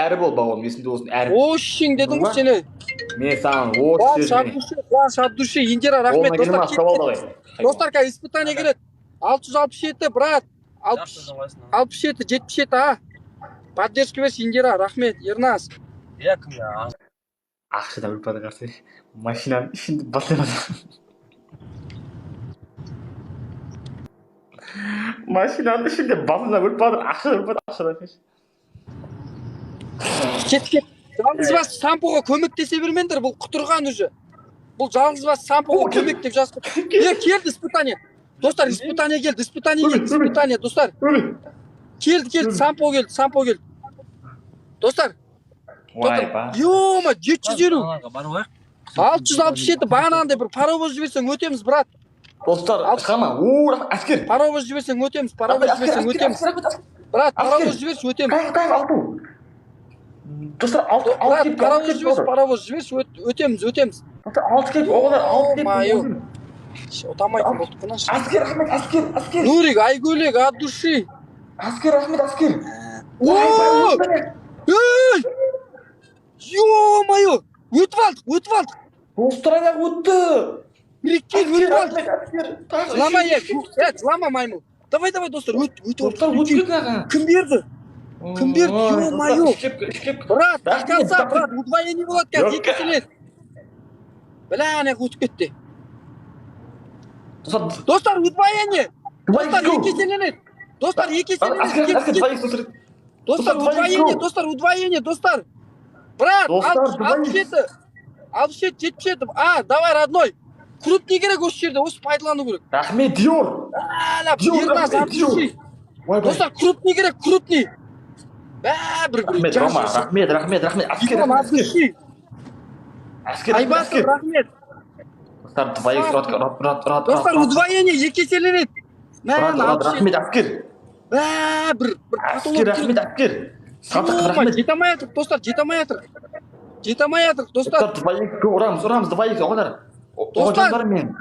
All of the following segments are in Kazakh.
Әрі бол, бауырым, есіңде болсын, әрі. Ошшың дедің ғой сені. Мен саған Қуаныш осы от души, Қуаныш от души, Индира, рахмет. Достар, кет. Достар, қазір испытание келеді. 667, брат. 67, 77, а. Поддержка берші, Индира, рахмет, Ерназ. Иә, кім я? Ақшада өліп бара қарсы, машинаның ішінде басып, машинаның ішінде басында өліп бара, ақша өліп бара, ақшадан. Кет, кет. Жалғыз бас сампоға көмектесе бермеңдер, бұл құтырған уже. Бұл жалғыз бас сампоға көмек деп жазып. Е, келді испытание. Достар, испытание келді, испытание келді, испытание, достар. Келді, келді, сампо келді, сампо келді. Достар, Ойбай. ё-ма, 750. Барып алайық. 667, бағанағындай бір паровоз жіберсең өтеміз, брат. Достар, шыға ма? О, әскер. Паровоз жіберсең өтеміз, паровоз жіберсең өтеміз. Брат, паровоз жіберші, өтеміз. Тағы, тағы, алтау. Достар, алты, алты Брат, кепка, алты паровоз кепка жіберші, бар. паровоз жіберші, өтеміз, өтеміз. Достар, алты кепка, оғалар, алты кепка. Ё-моё. Ұтамайтын болдық қой. Әскер, рахмет, әскер, әскер. Нурик, Айгөлек, от души. Әскер, рахмет, әскер. О! Ей! Ё-моё! Өтіп алдық, өтіп алдық. Достар, аяқ өтті. Прикинь, Әскер, өтіп алдық. рахмет, әскер. Тағы Жылама, үшеу, е, үшеу. е, жылама, маймыл. Давай, давай, достар, өт, өтіп Достар, алдық. өтіп кетті аға. Кім берді? Кім берді? Ё-моё. Үш кепка, үш кепка. Брат, до Рахмет, конца, рахмет. брат, удвоение болады қазір, Жоқ. екі еселеді. Бля, ана өтіп кетті. Достар, Достар, удвоение. Достар, go. екі еселенеді. Достар, екі Әскер, еселенеді. әскер, Кет, кет. два икс, достар. Достар, Достар, двоих удвоение, go. достар, удвоение, достар. Брат, Достар, 67, 67, 77. А, давай, родной. Крупный керек осы жерде, осы пайдалану керек. Рахмет, Диор. Әлі, Диор, Ерназ, рахмет, Диор. от души. Ойбай. Достар, крупный керек, крупный. Бә, бір бір. Рахмет, Рома, рахмет, рахмет, рахмет. Әскер, Димон, рахмет, от әскер. души. Әскер, рахмет, Айбатыр, әскер. рахмет. Достар, два икс, рот, рот, рот, рот. Достар, удвоение екі еселенеді. Мә, Рот, рот, рахмет, әскер. Бә, бір бір Әскер, рахмет, әскер. Садық, рахмет. Жете алмай жатырық, достар, жете алмай жатырық. Жете алмай жатырық, достар. Достар, два икс, го, ұрамыз, ұрамыз, два икс, оғалар. Достар. Оғалар мен.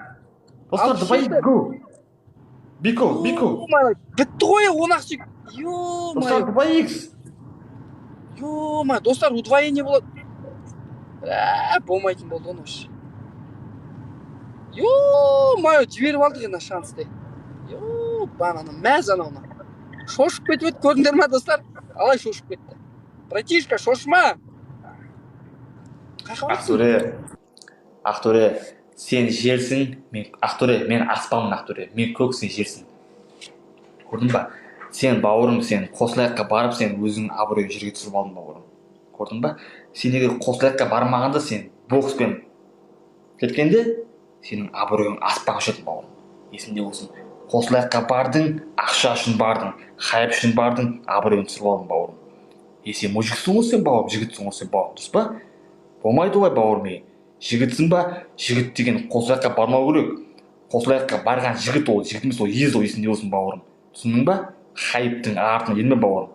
Достар, два икс, го. Бико, бико. Ё-моё, бітті ғой, он ақ секунд. Достар, Ё-моё, два икс. ё-моё, достар, удвоение болады. Ә, болмайтын болды ғой вообще. Ё-моё, жіберіп алдық енді шансты. Ё, бананы, мәз анауына. Шошып кетіп еді, көрдіңдер ма, достар? Қалай шошып кетті? Братишка, шошыма. Қаяққа барасың? Ақтөре, Ақтөре, сен жерсің, мен Ақтөре, мен аспанмын, Ақтөре, мен көксің, жерсің. Көрдің ба? Сен, бауырым, сен Қосылаяққа барып, сен өзіңнің абыройын жерге түсіріп алдың, бауырым. Көрдің ба? Сен егер Қосылаяққа бармағанда, сен бокспен кеткенде, сенің абыройың аспанға ұшатын, бауырым. Есіңде болсын. Қосылаяққа бардың, ақша үшін бардың, хайп үшін бардың, абыройын түсіріп алдың, бауырым. Е, сен мужиксің ғой сен, бауырым, жігітсің ғой сен, бауырым, дұрыс па? Болмайды олай, бауырым, ей. Жігітсің ба? Жігіт деген Қосылаяққа бармау керек. Қосылаяққа барған жігіт ол жігіт емес, ол ез, ол есіңде болсын, бауырым. Түсіндің ба? Хайптың артына ерме, бауырым.